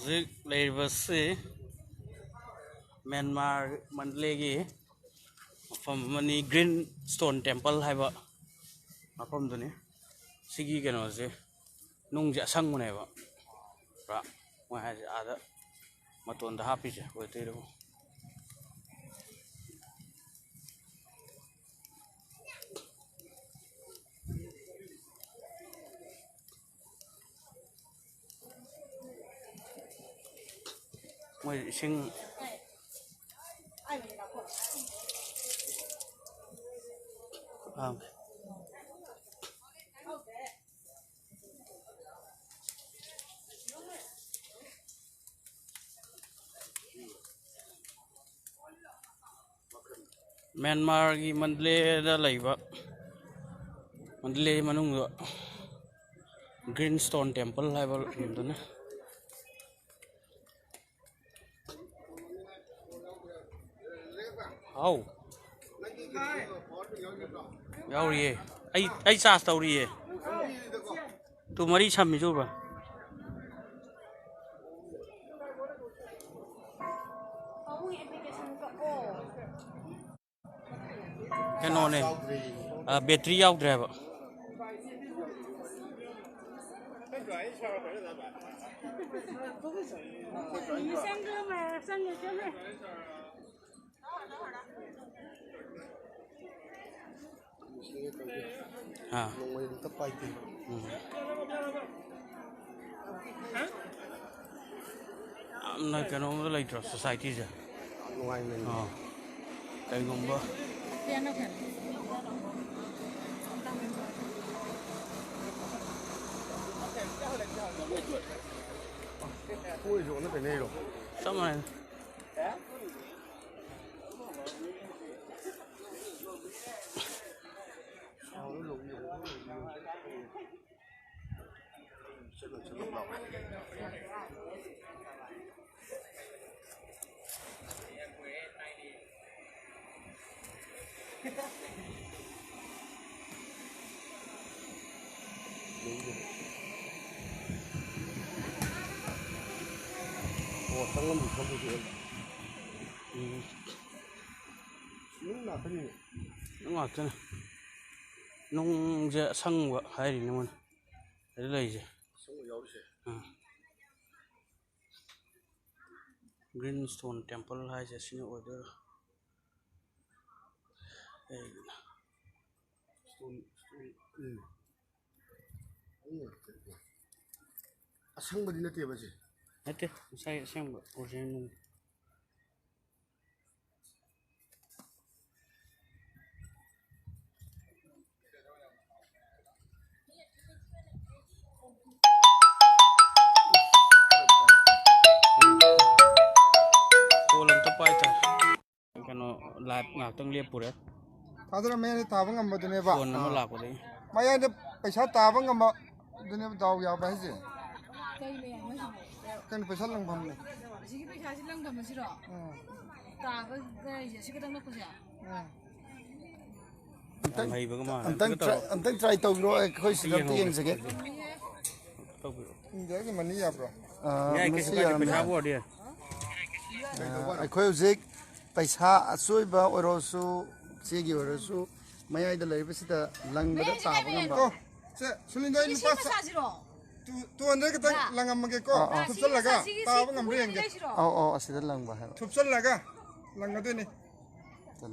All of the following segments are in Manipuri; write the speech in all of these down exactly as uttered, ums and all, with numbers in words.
ꯍꯧꯖꯤꯛ ꯂꯩꯔꯤꯕꯁꯤ ꯃ꯭ꯌꯥꯟꯃꯥꯔ ꯃꯟꯗꯂꯦꯒꯤ ꯃꯐꯝ ꯑꯃꯅꯤ, ꯒ꯭ꯔꯤꯟ ꯁ꯭ꯇꯣꯟ ꯇꯦꯝꯄꯜ ꯍꯥꯏꯕ ꯃꯐꯝꯗꯨꯅꯤ꯫ ꯁꯤꯒꯤ ꯀꯩꯅꯣꯁꯦ, ꯅꯨꯡꯁꯦ ꯑꯁꯪꯕꯅꯦꯕ ꯄꯨꯔꯥ, ꯃꯣꯏ ꯍꯥꯏꯁꯦ ꯑꯥꯗ ꯃꯇꯣꯟꯗ ꯍꯥꯞꯄꯤꯁꯦ ꯑꯣꯏꯗꯣꯏꯔꯕ꯫ ꯃꯣꯏ ꯏꯁꯤꯡ, ꯑꯥ꯫ ꯃ꯭ꯌꯥꯟꯃꯥꯔꯒꯤ ꯃꯟꯗꯂꯦꯗ ꯂꯩꯕ, ꯃꯟꯗꯂꯦ ꯃꯅꯨꯡꯗ ꯒ꯭ꯔꯤꯟ ꯁ꯭ꯇꯣꯟ ꯇꯦꯝꯄꯜ ꯍꯥꯏꯕ ꯂꯝꯗꯨꯅ꯫ ꯍꯥꯎ꯫ ꯌꯥꯎꯔꯤꯌꯦ꯫ ꯑꯩ, ꯑꯩ ꯆꯥꯔꯖ ꯇꯧꯔꯤꯌꯦ꯫ ꯇꯨ ꯃꯔꯤ ꯁꯝꯃꯤꯁꯨ ꯎꯕ꯭ꯔꯥ? ꯀꯩꯅꯣꯅꯦ, ꯑ, ꯕꯦꯇ꯭ꯔꯤ ꯌꯥꯎꯗ꯭ꯔꯦ ꯍꯥꯏꯕ꯫ ꯑꯥ꯫ ꯅꯣꯡꯃꯩ ꯑꯝꯇ ꯄꯥꯏꯗꯦ꯫ ꯎꯝ꯫ ꯌꯥꯝꯅ ꯀꯩꯅꯣꯝꯗ ꯂꯩꯇ꯭ꯔꯣ ꯁꯣꯁꯥꯏꯇꯤꯁꯦ? ꯅꯨꯡꯉꯥꯏꯅ ꯂꯩ꯫ ꯑꯥ꯫ ꯀꯩꯒꯨꯝꯕ ꯀꯣꯏꯁꯨ ꯑꯣꯟꯅ ꯇꯩꯅꯩꯔꯣ? ꯆꯞ ꯃꯥꯟꯅꯩ꯫ ꯆꯪꯉꯝꯗꯤ ꯈꯪꯗꯦ꯫ ꯎꯝ꯫ ꯅꯨꯡ ꯉꯥꯛꯇꯅꯤꯅꯦ꯫ ꯅꯨꯡ ꯉꯥꯛꯇꯅꯦ꯫ ꯅꯨꯡꯁꯦ ꯑꯁꯪꯕ ꯍꯥꯏꯔꯤꯅꯦ ꯃꯣꯏꯅ ꯑꯗꯨ ꯂꯩꯁꯦ꯫ ꯑꯁꯪꯕ ꯌꯥꯎꯔꯤꯁꯦ꯫ ꯑꯥ꯫ Green Stone Temple ꯍꯥꯏꯁꯦ ꯁꯤꯅ ꯑꯣꯏꯗꯣꯏꯔꯥ? ꯑꯦ꯫ Stone, stone, ꯎꯝ꯫ ꯑꯁꯪꯕꯗꯤ ꯅꯠꯇꯦꯕ ꯁꯤ? ꯅꯠꯇꯦ, ꯉꯁꯥꯏ ꯑꯁꯦꯡꯕ original ꯅꯨꯡ꯫ ꯀꯣꯜ ꯑꯝꯇ ꯄꯥꯏ ꯇꯥꯔꯦ꯫ ꯀꯩꯅꯣ, live ꯉꯥꯏꯍꯥꯛꯇꯪ ꯂꯦꯞꯄꯨꯔꯦ꯫ ꯊꯥꯗꯔ ꯃꯌꯥꯏꯗ ꯇꯥꯕ ꯉꯝꯕꯗꯨꯅꯦꯕ꯫ ꯐꯣꯟ ꯑꯃ ꯂꯥꯛꯄꯗꯒꯤ꯫ ꯃꯌꯥꯏꯗ ꯄꯩꯁꯥ ꯇꯥꯕ ꯉꯝꯕꯗꯨꯅꯦꯕ ꯗꯥꯎ ꯌꯥꯕ ꯍꯥꯏꯁꯦ꯫ ꯀꯩꯅꯣ ꯌꯥꯝ ꯍꯥꯏꯁꯤꯕꯣ? ꯀꯩꯅꯣ ꯄꯩꯁꯥ ꯂꯪꯐꯝꯅꯦ꯫ ꯑꯁꯤꯒꯤ ꯄꯩꯁꯥꯁꯤ ꯂꯪꯐꯝ ꯑꯁꯤꯔꯣ? ꯎꯝ꯫ ꯇꯥꯕ ꯂꯩꯔꯤꯁꯦ ꯑꯁꯤ ꯈꯛꯇꯪ ꯅꯠꯇ꯭ꯔꯣ ꯁꯦ? ꯎꯝ꯫ ꯑꯝꯇꯪ, ꯌꯥꯝ ꯍꯩꯕꯒ ꯃꯥꯜꯂꯦ꯫ ꯑꯝꯇꯪ ꯑꯝꯇ try, ꯇꯧꯔꯣ꯫ ꯑꯝꯇꯪ try ꯇꯧꯕꯤꯔꯣ꯫ ꯑꯩꯈꯣꯏ ꯁꯤꯗ ꯑꯝꯇ ꯌꯦꯡꯍꯧꯒꯦ꯫ ꯌꯦꯡꯖꯒꯦ꯫ ꯇꯧꯕꯤꯔꯣ꯫ ꯏꯟꯗꯤꯌꯥꯒꯤ money ꯌꯥꯕ꯭ꯔꯣ? ꯑꯥ, ꯌꯥꯏ, ꯃꯁꯤ ꯀꯩꯁꯨ ꯀꯥꯏꯗꯦ, ꯌꯥꯔꯝꯃꯦ꯫ ꯄꯩꯁꯥꯕꯨ ꯑꯣꯏꯔꯗꯤ ꯌꯥꯏ꯫ ꯑꯥ, ꯑꯩꯈꯣꯏ ꯍꯧꯖꯤꯛ ꯄꯩꯁꯥ ꯑꯆꯣꯏꯕ ꯑꯣꯏꯔꯁꯨ, ꯆꯦꯒꯤ ꯑꯣꯏꯔꯁꯨ, ꯃꯌꯥꯏꯗ ꯂꯩꯔꯤꯕꯁꯤꯗ ꯂꯪꯕꯗ ꯇꯥꯕ ꯉꯝꯕ꯫ ꯑꯣ, ꯁꯦ, ꯁꯨꯅꯤꯜꯗ, ꯑꯩ ꯁꯤꯒꯤ ꯂꯨꯄꯥ ꯁꯦꯝꯕ ꯁꯥꯁꯤꯔꯣ? ꯇꯨ, ꯇꯨ ꯍꯟꯗ꯭ꯔꯦꯠ ꯈꯛꯇꯪ ꯂꯪꯉꯝꯃꯒꯦꯀꯣ꯫ ꯑꯥ, ꯑꯥ꯫ ꯊꯨꯞꯆꯜꯂꯒ ꯁꯤꯒꯤ ꯇꯥꯕ ꯉꯝꯕ꯭ꯔꯥ ꯌꯦꯡꯒꯦ꯫ ꯂꯩꯁꯤꯔꯣ? ꯑꯧ, ꯑꯧ, ꯑꯁꯤꯗ ꯂꯪꯕ ꯍꯥꯏꯕ꯫ ꯊꯨꯞꯆꯜꯂꯒ ꯂꯪꯒꯗꯣꯏꯅꯤ꯫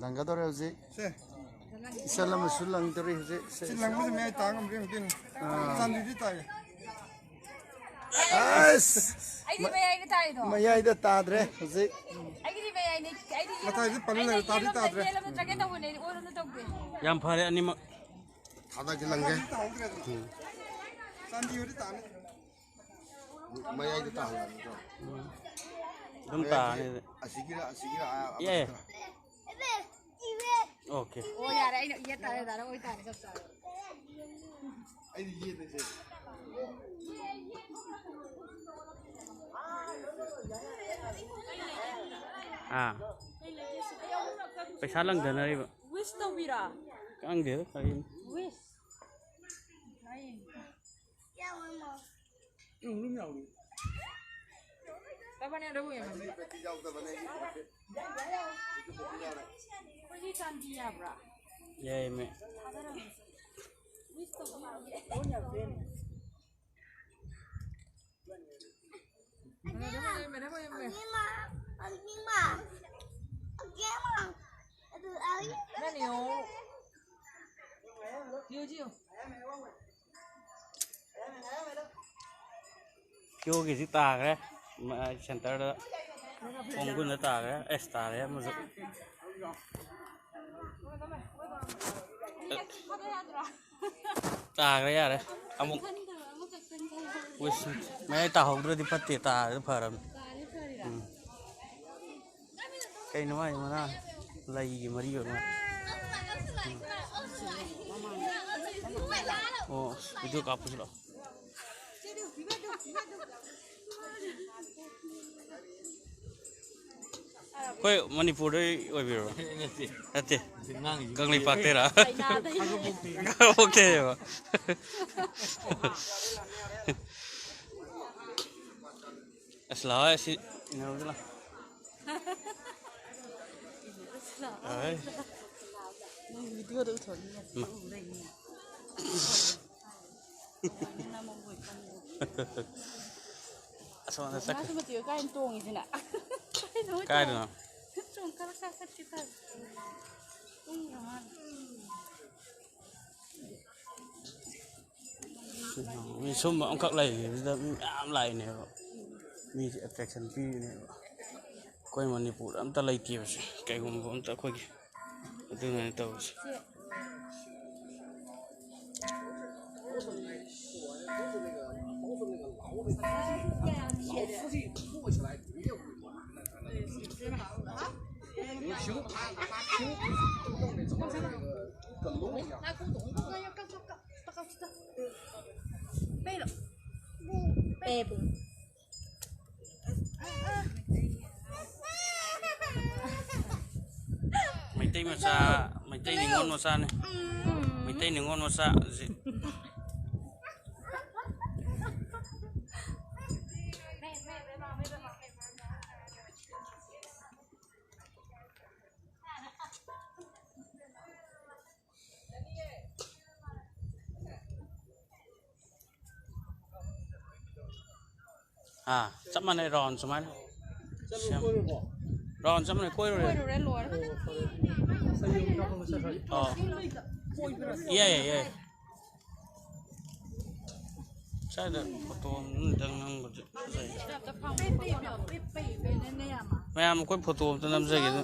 ꯂꯪꯒꯗꯧꯔꯦ ꯍꯧꯖꯤꯛ꯫ ꯁꯦ꯫ ꯏꯆꯜ ꯑꯃꯁꯨ ꯂꯪꯗꯧꯔꯤ ꯍꯧꯖꯤꯛ꯫ ꯁꯦ, ꯁꯤ ꯁꯦ꯫ ꯂꯪꯕꯁꯦ ꯃꯌꯥꯏ ꯇꯥ ꯉꯝꯕ꯭ꯔꯥ ꯌꯦꯡꯗꯣꯏꯅꯤ꯫ ꯑꯥ꯫ ꯆꯥꯟꯗꯤꯗꯤ ꯇꯥꯏꯌꯦ꯫ ꯑꯁ! ꯑꯩꯗꯤ ꯃ-, ꯃꯌꯥꯏꯗ ꯇꯥꯏꯗꯣ꯫ ꯃꯌꯥꯏꯗ ꯇꯥꯗ꯭ꯔꯦ ꯍꯧꯖꯤꯛ꯫ ꯑꯩꯒꯤꯗꯤ ꯃꯌꯥꯏꯅꯦ꯫ ꯑꯩꯗꯤ ꯌꯦꯜꯂꯣ-, ꯃꯇꯥꯏꯗ ꯄꯜꯂ ꯑꯩꯅ ꯂꯩꯔꯦ, ꯇꯥꯗꯤ ꯌꯦꯜꯂꯣꯝꯗ, ꯇꯥꯗ꯭ꯔꯦ꯫ ꯌꯦꯜꯂꯣꯝꯗ ꯆꯠꯀꯦ ꯇꯧꯕꯅꯦ, ꯑꯩꯗꯤ ꯑꯣꯏꯔꯣꯝꯗ ꯇꯧꯒꯦ꯫ ꯌꯥꯝ ꯐꯔꯦ ꯑꯅꯤꯃꯛ꯫ ꯊꯥꯗꯔꯛꯀꯦ, ꯂꯪꯒꯦ꯫ ꯎꯝ꯫ ꯆꯥꯟꯗꯤ ꯑꯣꯏꯔꯗꯤ ꯇꯥꯅꯤ꯫ ꯃꯌꯥꯏꯗ ꯇꯥꯍꯜꯂꯅꯤꯀꯣ꯫ ꯎꯝ꯫ ꯑꯗꯨꯝ ꯃꯌꯥꯏꯁꯦ ꯇꯥꯔꯅꯤ ꯑꯗꯨꯗꯤ꯫ ꯑꯁꯤꯒꯤꯔ, ꯑꯁꯤꯒꯤꯔ, ꯑꯥ, ꯌꯥꯏ꯫ ꯑꯃꯈꯛꯇꯔ? OK꯫ ꯑꯣ, ꯌꯥꯔꯦ, ꯑꯩꯅ ꯌꯦꯠ ꯇꯥꯔꯦ, ꯗꯥꯏꯔꯦꯛ ꯑꯣꯏ ꯇꯥꯔꯦ, ꯆꯞ ꯆꯥꯔꯦ꯫ ꯑꯩꯗꯤ ꯌꯦꯠꯅꯦ ꯁꯦ꯫ ꯑꯥ꯫ ꯄꯩꯁꯥ ꯂꯪꯊꯅꯔꯤꯕ꯫ Wish ꯇꯧꯕꯤꯔꯣ? ꯈꯪꯗꯦꯗ ꯀꯔꯤꯅꯣ꯫ Wish꯫ ꯇꯕꯅꯦ ꯑꯗꯨꯕꯨ ꯌꯦꯡꯉꯣ꯫ ꯑꯩꯈꯣꯏꯒꯤ ꯆꯥꯟꯗꯤ ꯌꯥꯕ꯭ꯔꯥ? ꯌꯥꯏꯃꯦ꯫ ꯊꯥꯗꯔꯝꯃꯁꯦ꯫ ꯀ꯭ꯌꯣꯒꯤꯁꯤ ꯇꯥꯈ꯭ꯔꯦ꯫ ꯃ-, ꯁꯦꯟꯇꯔꯗ ꯈꯣꯡꯒꯨꯟꯗ ꯇꯥꯈ꯭ꯔꯦ꯫ ꯑꯦꯁ, ꯇꯥꯔꯦ ꯑꯃꯁꯨ꯫ ꯇꯥꯈ꯭ꯔꯦ, ꯌꯥꯔꯦ꯫ ꯑꯃꯨꯛ ꯋꯤꯁ ꯃꯌꯥꯏ ꯇꯥꯍꯧꯗ꯭ꯔꯗꯤ ꯐꯠꯇꯦ, ꯇꯥꯔꯗꯤ ꯐꯔꯕꯅꯤ꯫ ꯎꯝ꯫ ꯀꯩꯅꯣ ꯃꯥꯏ ꯃꯅꯥ? ꯂꯩꯒꯤ ꯃꯔꯤ ꯑꯣꯏꯕ ꯃꯥꯜꯂꯦ꯫ ꯎꯝ꯫ ꯑꯣ, ꯚꯤꯗꯤꯑꯣ ꯀꯥꯞꯄꯁꯤ ꯂꯥꯛꯑꯣ꯫ ꯑꯩꯈꯣꯏ ꯃꯅꯤꯄꯨꯔꯗꯩ ꯑꯣꯏꯕꯤꯔꯕ꯭ꯔꯣ? ꯅꯠꯇꯦ꯫ ꯅꯠꯇꯦ꯫ ꯀꯪꯂꯩꯄꯥꯛꯇꯩꯔꯥ? ꯆꯩꯅꯥꯗꯩ꯫ ꯈꯥꯡꯄꯣꯛꯇꯩꯅꯦꯕ꯫ ꯑꯁ, ꯂꯥꯛꯑꯣ, ꯑꯁꯤ ꯏꯟꯅꯔꯨꯁꯤ ꯂꯥꯛꯑꯣ꯫ ꯑꯥꯏ꯫ ꯅꯪ ꯚꯤꯗꯤꯑꯣꯗ ꯎꯊꯣꯛꯅꯤꯡꯉꯦ꯫ ꯃꯥ꯫ ꯎ ꯂꯩꯅꯤ꯫ ꯑꯁꯣꯝꯗ ꯆꯠꯈ꯭ꯔꯦ꯫ ꯃꯥꯁꯨ ꯃꯇꯦꯛ ꯀꯥꯏꯅ ꯇꯣꯡꯉꯤꯁꯤꯅ? ꯀꯥꯏꯗꯅꯣ? ꯆꯣꯡꯊꯔ ꯀꯥꯈꯠꯀꯦ ꯇꯧꯔꯦ꯫ ꯎꯪꯉ ꯃꯥꯜꯂꯦ꯫ ꯃꯤ ꯁꯨꯝꯕ ꯑꯃꯈꯛ ꯂꯩꯔꯤꯁꯤꯗ ꯃꯤ ꯃꯌꯥꯝ ꯂꯥꯛꯏꯅꯦꯕ꯫ ꯃꯤꯁꯦ ꯑꯦꯇ꯭ꯔꯦꯛꯁꯟ ꯄꯤꯔꯤꯅꯦꯕ꯫ ꯑꯩꯈꯣꯏ ꯃꯅꯤꯄꯨꯔꯗ ꯑꯝꯇ ꯂꯩꯇꯦꯕꯁꯦ, ꯀꯩꯒꯨꯝꯕ ꯑꯝꯇ ꯑꯩꯈꯣꯏꯒꯤ꯫ ꯑꯗꯨꯅꯅꯦ ꯇꯧꯔꯤꯁꯦ꯫ ꯃꯩꯇꯩ ꯃꯆꯥ, ꯃꯩꯇꯩ ꯅꯤꯉꯣꯜ ꯃꯆꯥꯅꯤ꯫ ꯃꯩꯇꯩ ꯅꯤꯉꯣꯜ ꯃꯆꯥ ꯑꯁꯤ꯫ ꯑꯥ, ꯆꯞ ꯃꯥꯟꯅꯩ, ꯔꯥꯎꯟ ꯁꯨꯃꯥꯏꯅ ꯁꯦꯝ꯫ ꯔꯥꯎꯟ ꯆꯞ ꯃꯥꯟꯅꯩ, ꯀꯣꯏꯔꯨꯔꯦ꯫ ꯀꯣꯏꯔꯨꯔꯦ, ꯂꯣꯏꯔꯦ꯫ ꯑꯣ꯫ ꯌꯥꯏ, ꯌꯥꯏ, ꯌꯥꯏ꯫ ꯁ꯭ꯋꯥꯏꯗ ꯐꯣꯇꯣ ꯑꯝꯇꯪ ꯅꯝꯕꯁꯦ ꯐꯖꯩ꯫ ꯃꯌꯥꯝ ꯑꯩꯈꯣꯏ ꯐꯣꯇꯣ ꯑꯝꯇ ꯅꯝꯖꯒꯦ ꯑꯗꯨ꯫